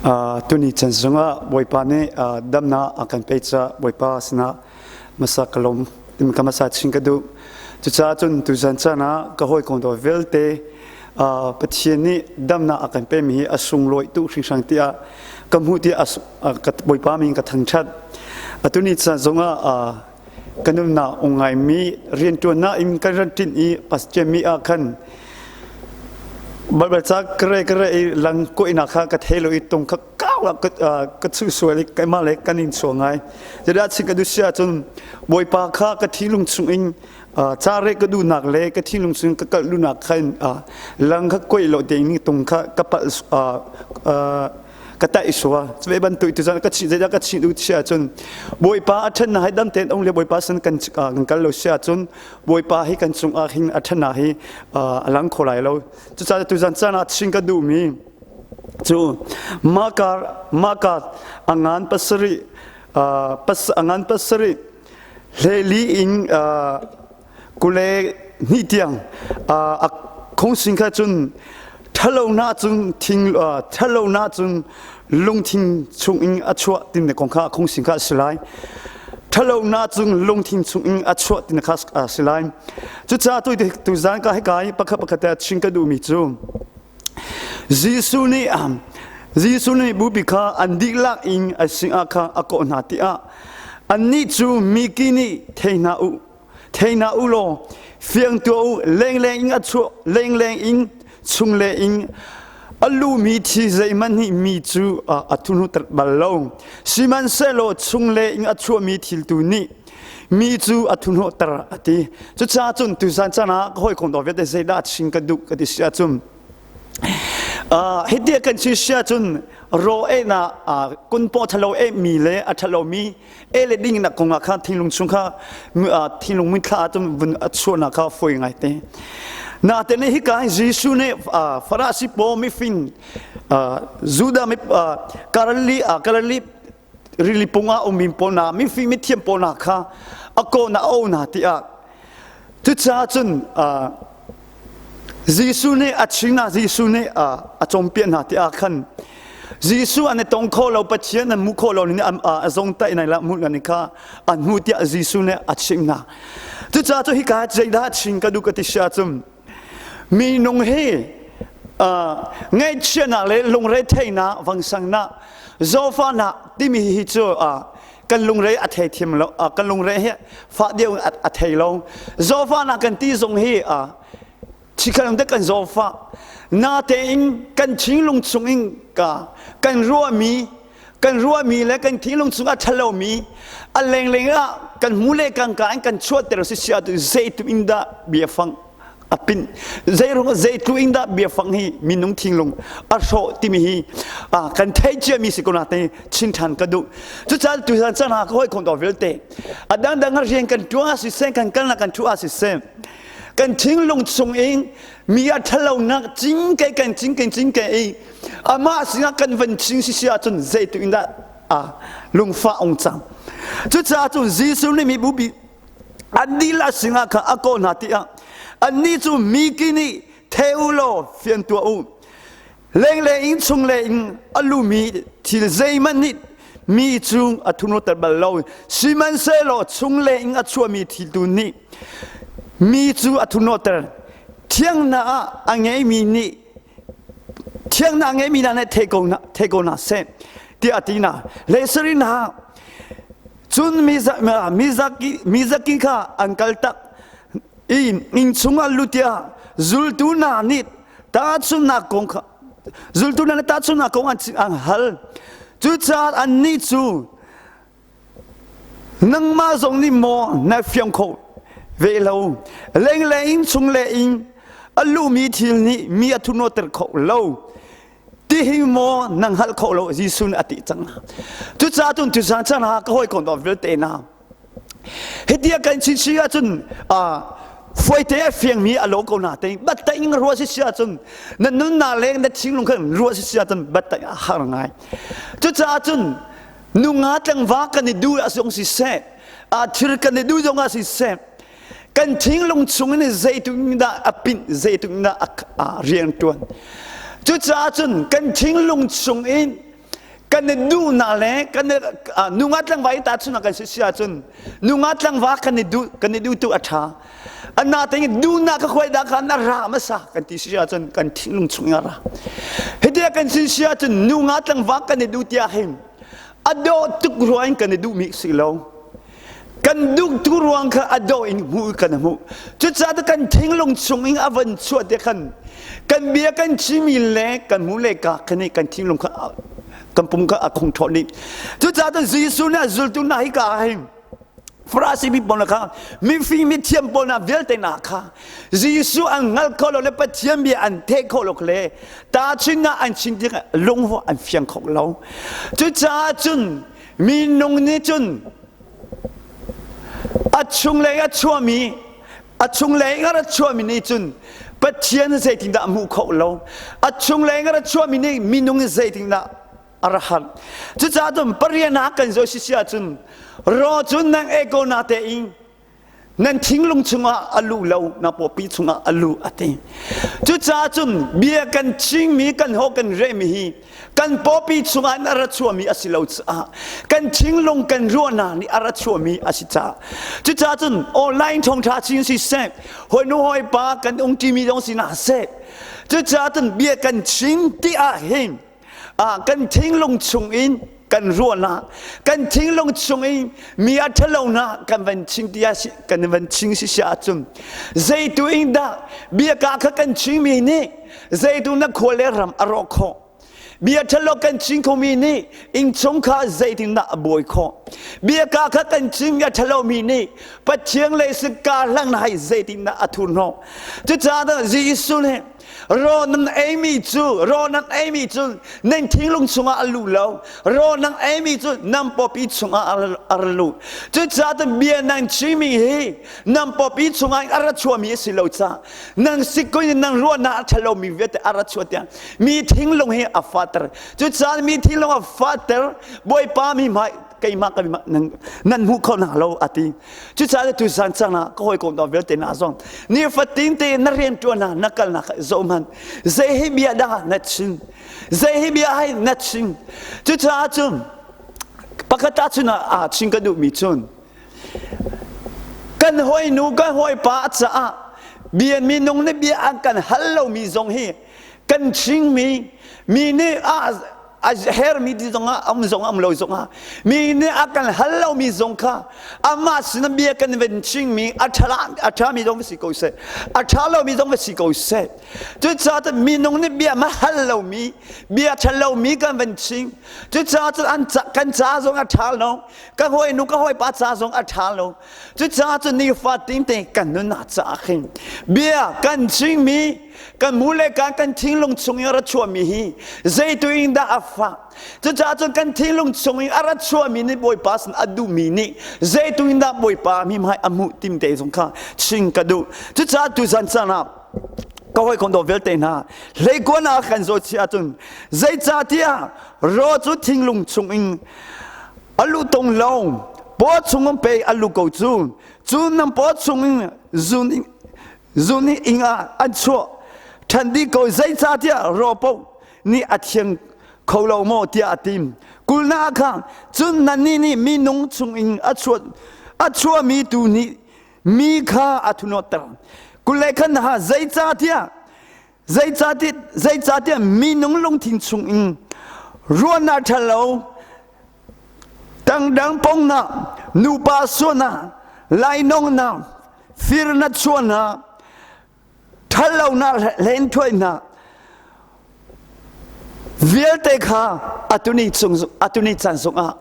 Tuni chan zongah Bawipa nih damnak a kan pek caah Bawipa sinah masa ka lawm timi ka masa chin ka duh. Cucaah cun tuzan caan ah ka hawikom dawt vialte Pathian nih damnak a kan pekmi hi a sunglawi tuk hringhran tiah ka hmuh tiah Bawipa min ka thangṭhat. Tuni caan zongah ka nunnak um ngaimi rianṭuannak in kan ran ṭin i Pastor ah khan Baibal ca kare kare i lang kuainak kha ka thei lo i tung kha kau ah ka chuh sual i keimah le kan in chuah ngai. Zeidah chin ka duh si ahcun Bawipa kha ka thinlung chung in ca re ka duhnak le ka thinlung chung ka kalh duhnak khan lang kha kuai lo tein tung kha ka palh ka taih sua cu bantuk tu zan ka chi zeidah ka chi du chia cun Bawipa a ṭhen na hai dam tein um le Bawipa sin kan kan kal lo sia cun Bawipa hi kan cung ah hin a ṭhen na hi a lang kho lai lo cucaah tu zan caan ah chin ka duh mi cu maka maka angan pasarih pas angan pasarih hleli in kule hnih tiang a khongsin kha cun ṭhalonak cun thing ṭhalonak cun lungthin chung in a chuah tin kong kha khongsin kha a si lai ṭhalonak cun lungthin chung in a chuah tin kha a si lai cucaah tu tuzan ka hika i pakhat pakhat te chim ka duhmi cu Jesuh nih Jesuh nih bupi kha an dihlak in a singah kha a kawh hna tiah annih cu miki nih thei hna u Thei hna u law fiang tuah u lengleng in a chuah lengleng in chung le in a lumi thi zeihmanh nih mi cu a thuhnuter bal lo. Sihmanhsehlaw chung le in a chuahmi thil tu nih mi cu a thuhnawhter a ti. Cucaah cun tuzan caan ah ka hawikom dawt vialte zeidah chim ka duh ka ti si ahcun hiti kan si si ahcun raw einak kunpaw ṭhalo eimi le a ṭhalomi e le ding nak kong ah khan thinlung chung kha thinlung min thla ahcun vun a chuahnak kha fawi ngai te na te nih hika hin Jesuh nih Farasi paw mifing Judah mi Galilee Galilee rili pung ah ummi pawl na mifing mithiam pawl na kha a ko na o na tiah cucaah cun Jesuh nih a ching na Jesuh nih a cawnpiak hna tiah khan Jesuh an i tong kho lo Pathian an hmu kho lo nih a zong taih nai la hmuh ni kha an hmu tiah Jesuh nih a chim hna cucaah cu hika zeidah chin ka duh ka ti sia cun minung hi ngaihchiatnak le lungretheihnak vangsangnak zawfahnak timi hi cu kan lungre a thei thiam lo kan lungre hi fah deuh a thei lo zawfahnak kan ti zong hi chikhat te kan zawfah natein kan thinlung chung in ka kan ruahmi kan ruahmi le kan thinlung chung a ṭhalomi a lengleng ah kan hmu le kan ka in kan chuahter si sia tu zeitu in dah biafang a pin zeirung zeitu in dah biafang hi minung thinlung a hrawh timi hi kan thei ciami si ko na te chin ṭhan ka duh cucaah tu chan ha ka hawi khom to vialte a dangdang rian kan ṭuan ah siseh kan kalnak kan ṭhu ah siseh kan thinlung chung in mi a ṭhalonak cing ke kan cing kan cing ke i amah sinah kan van ching si si ahcun zeitu in dah a lungfah ung cang cucaah cun Jesuh nih mi bupi an dilah sinah kha a kawh hna tiah annih cu mi ki nih the u law fian tuah u lengleng in chung le in a lumi thil zeihmanh nih mi cu a thunoter bal lo sihmanhsehlaw chung le in a chuahmi thil tu nih mi cu a thunoter thiangnak ah a ngeimi nih thiangnak a ngeimi hna nih thei ko hna thei ko hna seh tiah a ti hna le sarih hna cun mi zaki kha an kal tak i inn chungah lut tiah zultu hna nih tahchunhnak kong kha zultu hna nih tahchunhnak kong an hal cucaah annih cu nangmah zong nih maw na fiang kho ve lo lengleng in chung le in a luhmi thil nih mi a thurhnawhter kho lo ti hi maw na hngalh kho lo Jesuh nih a ti cang cucaah cun tuzan chan ha ka hawikom dawt vialte hna hiti a kan chin ahcun fuaite a fiangmi a lo ko na te bat in ruah si si ahcun na nunnak leng na thinglung khan ruah si si ahcun bat a har ngai cucaah cun nunga tlangva kan i duh ah zong siseh a thil kan i duh zong ah siseh kan thinglung chung in zeitluk dah a pinh zeitluk dah a rian tuan cucaah cun kan thinglung chung in. Kan i duhnak le kan i nunga tlangva i tahchunak kan si si ahcun nunga tlangva kan i duh kan i duh tu a ṭha. Anatein duhnak ka khuai dah khan a ra hmasa kan ti si ahcun kan thinlung chung a ra. Hiti kan sin si ahcun nunga tlangva kan i duh tiah hin a dawh tuk ruang in kan i duhmi si lo. Kan duh tu ruang kha a dawh in hmuh kan hmuh. Cucaah kan thinglung chung in a van chuah te khan kan bia kan chimi le kan hmuh le ka kan kan thinglung kha kan pum kha a khung ṭhawn dih. Cucaah Jesuh nih a zultu hna hi ka hin Farasi mi pawl kha mifim mithiam pawl hna vialte hna kha Jesuh an hngal kho lo le Pathian bia an theh kho lo le tahchunhnak an chim tikah lungvawh an fiang kho lo. Cucaah cun minung nih cun a chunglei a chuahmi a chunglei a ra chuahmi nih cun Pathian zeitindah a hmuh kho lo a chunglei a ra chuahmi nih minung zeitindah a ra har. Cucaah cun parian ah kan zoh sisi ahcun raw cu nang ei ko na tein nan thinglung chungah a lu lo na pawpi chungah a lu a ti. Cucaah cun bia kan chingmi kan ho kan rehmi hi kan pawpi chungah a ra chuahmi a si lo caah kan thinglung kan ruahnak nih a ra chuahmi a si caah cucaah cun online thawngṭha chin si seh hawi nu hawi pa kan umṭimi zong si hna seh cucaah cun bia kan chim ti ah hin kan thinglung chungin kan ruahnak kan thinglung chungin mi a ṭhalonak kan van chim ti kan van chim si si ahcun zeitu in dah biaka kha kan chimmi nih zeitu na khua le ram a rawh khawh bia ṭhalo kan chim khomi nih innchung kha zeitindah a buai khawh biaka kha kan chim a ṭhalomi nih Pathian le sika hlang hai zeitindah a thurhnawh cucaah Jesuh nih Raw nan eimi cu raw nan eimi cu nan thinglung chungah a luh lo. Raw nan eimi cu nan pawpi chungah a ra luh. Cucaah bia nan chimmi hi nan pawpi chungah a ra chuahmi a si lo caah nan sikun in nan ruahnak a ṭhalomi vialte a ra chuah tiang mi thinglung hi a fater. Cucaah mi thinglung a fater Bawipa mi hmai keimah ka nan nan hmuh kho hna lo a ti. Cucaah tuzan cang ah ka hawikom dang vialte na zong nifatin te na rian ṭuan ah na kalnak zoh hmanh zei hi bia dah na chim zei hi bia hai na chim cucaah cun pakhat ah cun ah chim ka duhmi cun kan hawinu kan hawipa caah bia minung nih bia an kan hal lomi zong hi kan chingmi mi nih a a hermi ti zongah um zong um lo zongah mi nih a kan hal lomi zong kha amah sin bia kan ven chingmi a ṭha a ṭhami zong va si ko seh a ṭha lomi zong va si ko seh cucaah cun minung nih bia ma hal lomi bia ṭha lomi kan van ching cucaah cun an kan ca zong a ṭha lo ka hawinu ka hawipa ca zong a ṭha lo cucaah cun nifatin te kan nunnak caah khin bia kan chingmi kan mu le kan kan thinglung chung in a ra chuahmi hi zeitu in dah a fah cucaah cun kan thinglung chung in a ra chuahmi nih Bawipa sin a duhmi nih zeitu in dah Bawipa mi hmai a hmuh tim te zong kha ching ka duh cucaah tuzan caan ah ka hawikom dawt vialte hna hleikuan ah kan zawt si ahcun zeicahtiah raw cu thinglung chung in a luh tung lo paw chung in pei a lu ko cu cu nan paw chung in zun Zu nih ing ah an chuah ṭhan dih ko zeicahtiah raw paoh nih a thiang kho lo maw tiah a tim. Kulnak ah khan cun nannih nih minung chungin a chuah a chuahmi tu nih mi kha a thunawtter. Kul le khan ha zeicahtiah zeicahtiah zeicahtiah minung lungthin chungin ruahnak ṭhalo tangdang pongnak nupa sualnak lainawngnak fir na chuahnak ṭhatlonak hlenthuainak vialte kha atuni chung atuni caan zongah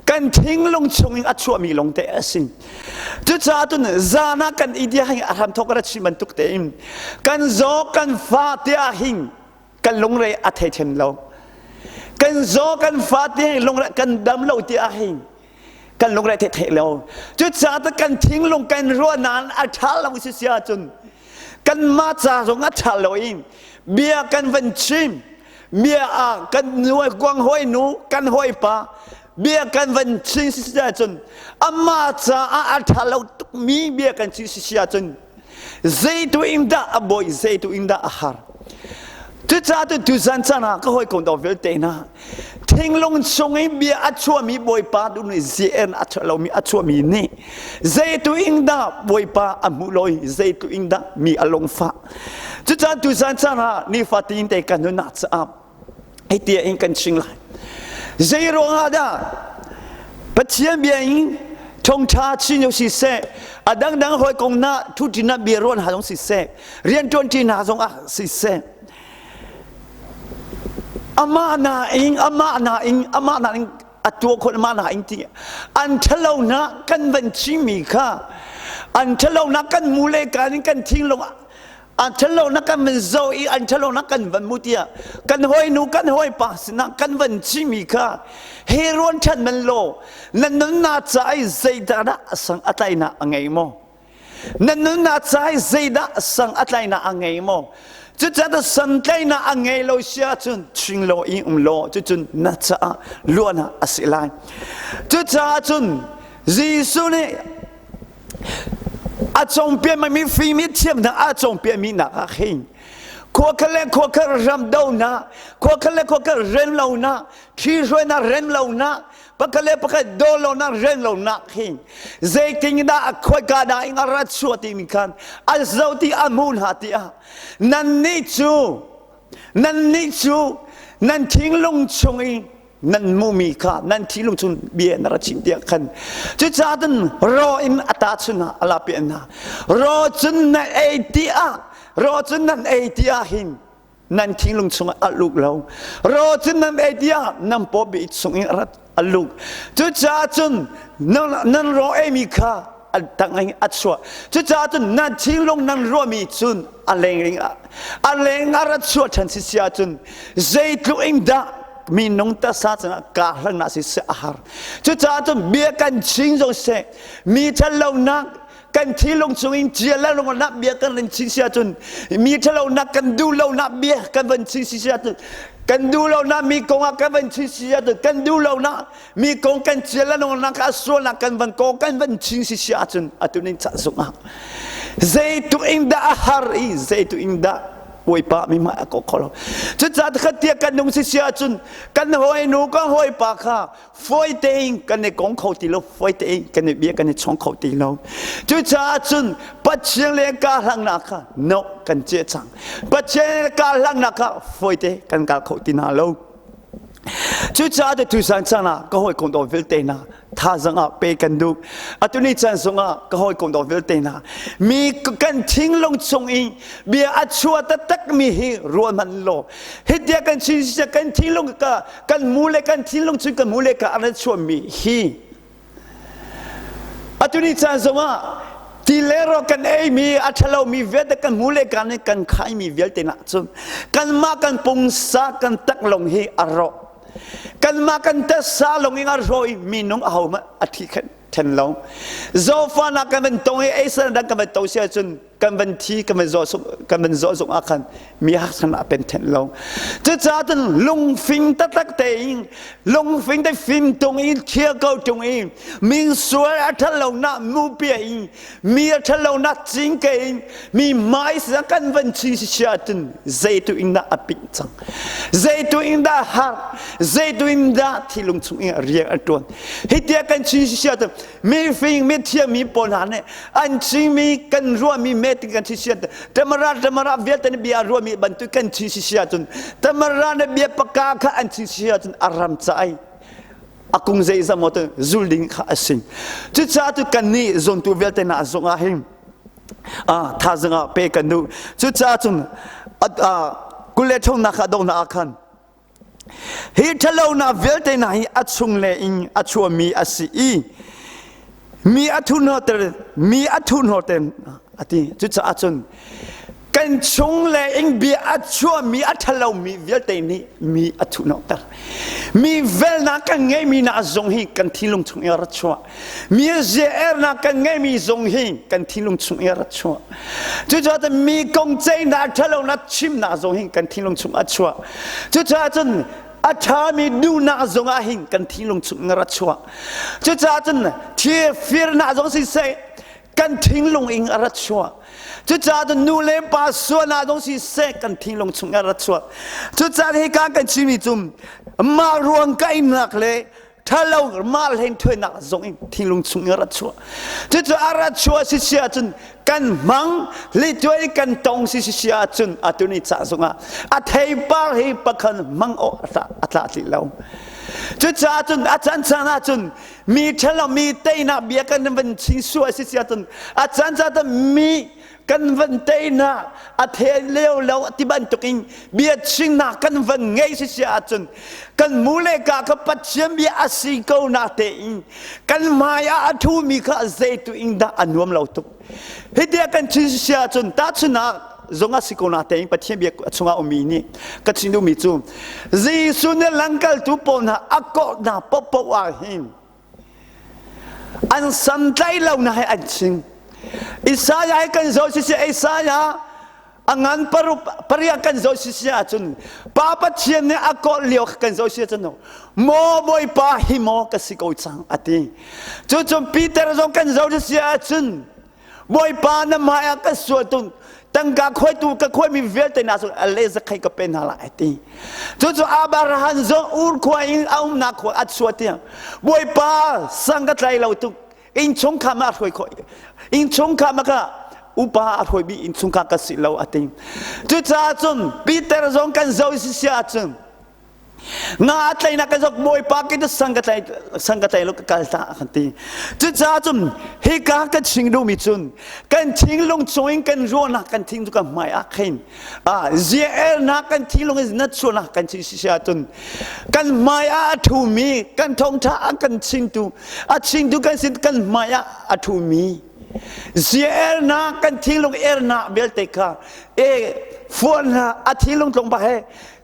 kan thinglung chungin a chuahmi lawngte a si cucaah cun zan ah kan i dia hin a hram thawk ra chim bantuk tein kan zaw kan fa tiah hin kan lungre a thei them lo kan zaw kan fa tiah hin lungre kan dam lo tiah hin kan lungre the the lo cucaah kan thinglung kan ruahnak a ṭha lo si si ahcun kanmah ca zong a ṭha lo i bia kan van chim bia ah kan nu kuang hawi nu kan hawi pa bia kan van chim si si ahcun amah caah a ṭha lo tukmi bia kan chim si si ahcun zeitu in dah a bawi zeitu in dah a har cucaah tu tuzan caan ah ka hawikom dawt vialte hna. Thinglung chung i bia a chuahmi Bawipa duh nih zian a chuah lomi a chuahmi nih zeitu in dah Bawipa a hmuh lo i zeitu in dah mi a lungfah. Cucaah tuzan caan ah nifatin te kan nunnak caah hei tia in kan ching lai. Zei ruangah dah Pathian bia in thawngṭha chin yo siseh, a dangdang hawikom na ṭhuṭi na bia ruan ha zong siseh, rianṭuan ṭi hna zong ah siseh, amah nain amah nain amah nain a tuah khawh amah nain ti an ṭhalo na kan van chimmi kha an ṭhalo na kan mu le kan in kan thinglung an ṭhalo na kan van zoh i an ṭhalo na kan van mu tiah kan hawinu kan hawipa sinah kan van chimmi kha he ruan ṭhan man law na nunnak ca i zeidah dah a sang a tlainak a ngei maw Na nunnak ca i zeidah sang a tlainak a ngei maw? Cucaah santlaihnak a ngei lo si ahcun ching law i um law cucun na caah luanak a si lai. Cucaah cun Jesuh nih a cawnpiakmi mi fim i thiamnak a cawnpiakmi nak ah hin khua khat le khua khat ram donak khua khat le khua khat rem lonak thli hruainak rem lonak pakhat le pakhat daw lonak reng lonak hi zeitin dah a khoika dah in a rat chuah timi khan a zo ti a hmu hna tiah nannih cu nannih cu nan thinglung chung i nan hmuhmi kha nan thinlung chung bia na ra chim tiah khan cucaah cun raw in a ta chun ah a la piah hna raw cun na ei tiah raw cun nan ei tiah hin Nan thinlung chungah a luk lo. Raw cun nan ei tiah nan pawbi chungin rat a luk. Cucaah cun nan raw eimi kha a tang in a chuah. Cucaah cun nan thinlung nan ruahmi cun a leng a leng a rat chuah ṭhan si si ahcun zeitluk in dah minung taksa cungah kaa hlangnak si seh a har. Cucaah cun bia kan ching zong seh mi ṭhatlonak kan thinlung chungin cia le lungnak bia kan van chim si ahcun mi ṭhalonak kan duh lonak bia kan van chim si ahcun kan duh lonak mi kong ah kan van chim si ahcun kan duh lonak mi kong kan cia le lungnak a sualnak kan van kong kan van chim si si ahcun atu ning ca zungah zeitluk in dah a har i zeitluk in dah Bawipa mi hmai a kawk kho lo. Cucaah khat tiah kan nung si si ahcun kan hawinu kan hawipa kha fawi tein kan i kong kho ti lo fawi tein kan i bia kan i chong kho ti lo cucaah cun Pathian le ka hlangnak kha no kan ce cang Pathian le ka hlangnak kha fawi te kan kal kho ti hna lo cucaah te tusan caan ah ka hawikom dawt vialte hna thazang ah pe kan duh atu ni caan zongah ka hawikom dawt vialte hna mi kan thinglung chung i bia a chua taktak mi hi rual hmanh law hitia kan chin kan thinglung ka kan mu le kan thinlung chung kan mu le ka an chuahmi hi atu ni caan zongah ti le ro kan eimi a ṭhalomi vialte kan mu le kan kan khaimi vialte nak cun kanmah kan pungsa kan taklong hi a rawh kanmah kan tasa lawng in a rawh i minung ahohmanh a thi khen then lo zofa kan van tong i eisal dang kan van to si ahcun kan van thi kan van zawh kan van zawh zong ah khan mi haksan ah pen then lo cucaah cun lungfing taktak tein lungfing te fim tung in thia ko tung in min sual a that lo nak mu pia in mi a that lo nak cing ke in mi mai sa kan van chi si sia cun zeitu in dah a ping cang zeitu in dah har zeitu in dah thilung chung in rian a tuan hi tia kan chi si sia cun mifing mithiam mi pawl hna nih an chimmi kan ruahmi meting kan si sian tamara tamara vialte nih bia ruahmi bantuk kan chi si sia cun tamara na bia paka kha an chi sia cun a ram cai a kung zei zamo tu zul ding kha a si cucaah tu kan nih zontu vialte na zong ah hin a thazang ah pe kan duh cucaah cun kule thongnak kha dong na ah khan Hi ṭhalonak vialte hna hi a chung le in a chuahmi a si i mi a thurhnawhter mi a thurhnawhter a ti. Cucaah cun kan chung le in bia a chuahmi a ṭhalomi vialte nih mi a thurhnawhter. Mi velnak kan ngeihmi hna zong hi kan thinlung chung i a ra chuah. Mi zia-ernak kan ngeihmi zong hi kan thinlung chung i a ra chuah. Cucaah cun mi kong ceihnak ṭhalonak chimnak zong hin kan thinlung chung a chuah. Cucaah cun a ṭhami duhnak zong ah hin kan thinlung chung in a ra chuah. Cucaah cun thil firnak zong siseh, Kan thinglung in a ra chuah. Cucaah cun nu le pa sualnak zong siseh kan thinlung chung a ra chuah. Cucaah hika kan chimmi cu mah ruang kaihnak le ṭhalo mah hlen thuainak zong in thinlung chung in a ra chuah. Cucu a ra chuah si si ahcun kan hmang lituai kan tong si si ahcun atu ni ca zongah a theipar hi pakhan hmang awk a tla ti lo. Cucaah cun a caan caan ahcun mi ṭhalo mi teinak bia kan van ching sual si si ahcun a caan caan mi kan van teinak a the leo lo ti bantuk in bia chingnak kan van ngei si si ahcun kan mu le ka kha Pathian bia a si ko na tein kan hmai ah a thumi kha zeitu in dah a nuam lo tuk. Hi tiah kan chin si ahcun tahchunhnak zong a si ko na tein Pathian bia chungah ummi nih ka chim duhmi cu Jesuh nih lamkaltu pawl hna a kawh hna paohpaoh ah hin an sam tlaih lo na he an chim. Isaiah he kan zoh siseh Isaiah a ngan pariah kan zoh sisi ahcun Pa Pathian nih a kawh lio kan zoh si ahcun maw Bawipa hi maw ka si ko cang a ti. Cucun Peter zong kan zoh sisi ahcun Bawipa na hmai ah ka sual tung tangka khuaitu ka khuaimi vialte na cu a le zakhei ka pe hna lai a ti. Cucu Abraham zong Ur khua in a umnak khua a chuah tiang Bawipa sang ka tlai lo tuk innchungkhar ma a hruai khawh innchungkhar ma ka upa a hruai bi innchungkhar ka si lo a ti. Cucaah cun Peter zong kan zoh si si ahcun Nga a tleinak ka zok bawipa ke tu sang ka tlai sang ka tlai lo ka kal ta kan ti. Cucaah cun hika ka ching duhmi cun kan thinglung chungin kan ruahnak kan thing cu kan hmai ah khin ah ziaelnak kan thinglung in na chuahnak kan ching si ahcun kan hmai ah a thumi kan thawngtha a kan chingtu a chingtu kan sin kan hmai ah a thumi ziaelnak kan thinglung ernak vialte kha e fuan hna a thinglung tlong bak he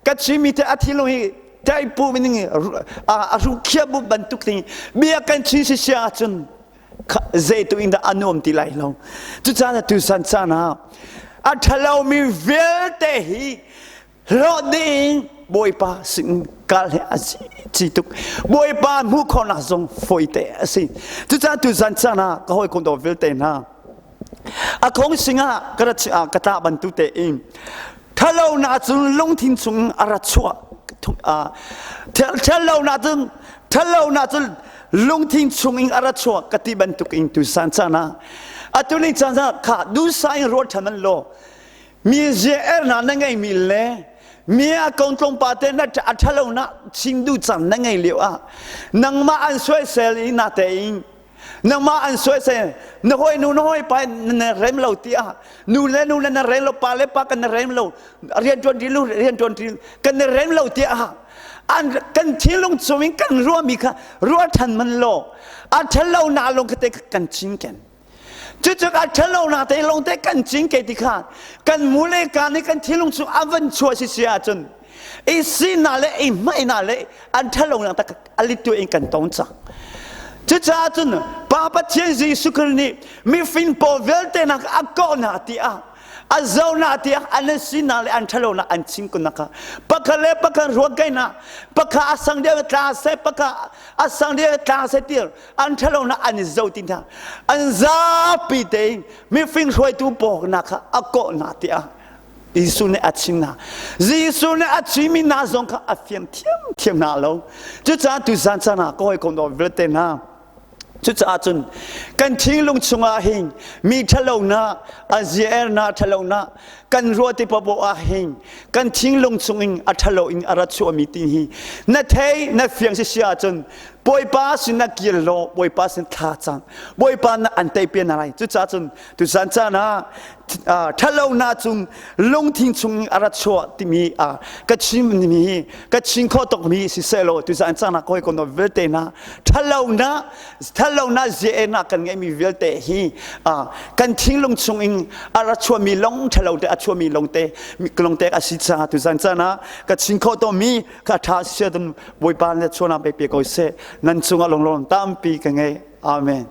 ka chimmi te a thinlung hi taipu ning a ru khia bu bantuk ting bia kan chin si sia ahcun zei tu in dah a nuam ti lai lo cucaah tu san caan ah a ṭhalomi vialte hi hlawh ding Bawipa sin kal he a si tuk Bawipa hmuh khawhnak zong fawite a si cucaah tu zan caan ah ka hawikom dawt vialte hna A khong singah ka rat ka tah bantuk tein ṭhalonak cun lungthin chung a ra chuah ṭhalonak cun ṭhalonak cun lungthin chung in a ra chuah ka ti bantuk in tu san caan ah atu ni caan ah kha dusa in ruat ṭhan an law mi zia ernak na ngeimi le mi a kong tlawmpa te na a ṭhalonak chim duh cang na ngei lio ah nangmah an soisel i na tein nangmah an soisel na hawi nu na hawi pa na rem lo tiah nu le nu le na rem lo pa le pa kan na rem lo rian tuan ti lu rian tuan ti kan na rem lo tiah an kan thinlung chungin kan ruahmi kha ruah than man law a ṭhalo na lung kha te kan chin ken cucu a ṭhalo na te lung te kan cin ke ti kha kan mu le ka nih kan thinlung chung a van chuah si si ahcun i sinak le i hmaihnak le an ṭhalonak tak a littu in kan tong cang. Cucaah cun Pa Pathian Jesuh Khrih nih mifim pawl vialte nak a kawhnak tiah a zohnak tiah an sinak le an ṭhalonak an chim kunnak kha pakhat le pakhat ruahkainak pakhat a sang deuh tla seh pakhat a sang deuh tla seh ti an ṭhalonak an i zoh ti hna an zapi tein mifing hruaitu pawknak kha a kawhnak tiah Jesuh nih a chim hna. Jesuh nih a chimmi hna zong kha a fiam thiamthiam hna lo. Cucaah tuzan caan ah ka hawikom dawt vialte hna, cucaah cun kan thinlung chungah hin mi ṭhalonak, a ziaernak ṭhalonak kan ruah ti paoh ah hin kan thinlung chungin a ṭhalo in a ra chuahmi ti hi na thei na fiang si si ahcun Bawipa sin na kir law Bawipa sin thla cang Bawipa na an tei pian lai cucaah cun tuzan caan ah ṭhalonak cung lungthin chung a rat chuah timi ka chimmi ka chim khawh tukmi siseh law tuzan caan ah kawi kono vialte hna ṭhalonak ṭhalonak zianak kan ngeihmi vialte hi kan thinlung chung in a rat chuahmi lung ṭhalo te a chuahmi lungte lungte a si caah tuzan caan ah ka chim khawh tawmi ka ṭha sia dun Bawipa le chuahnak pe pe ko seh nan cungah lunglawm tampi ka ngei amen.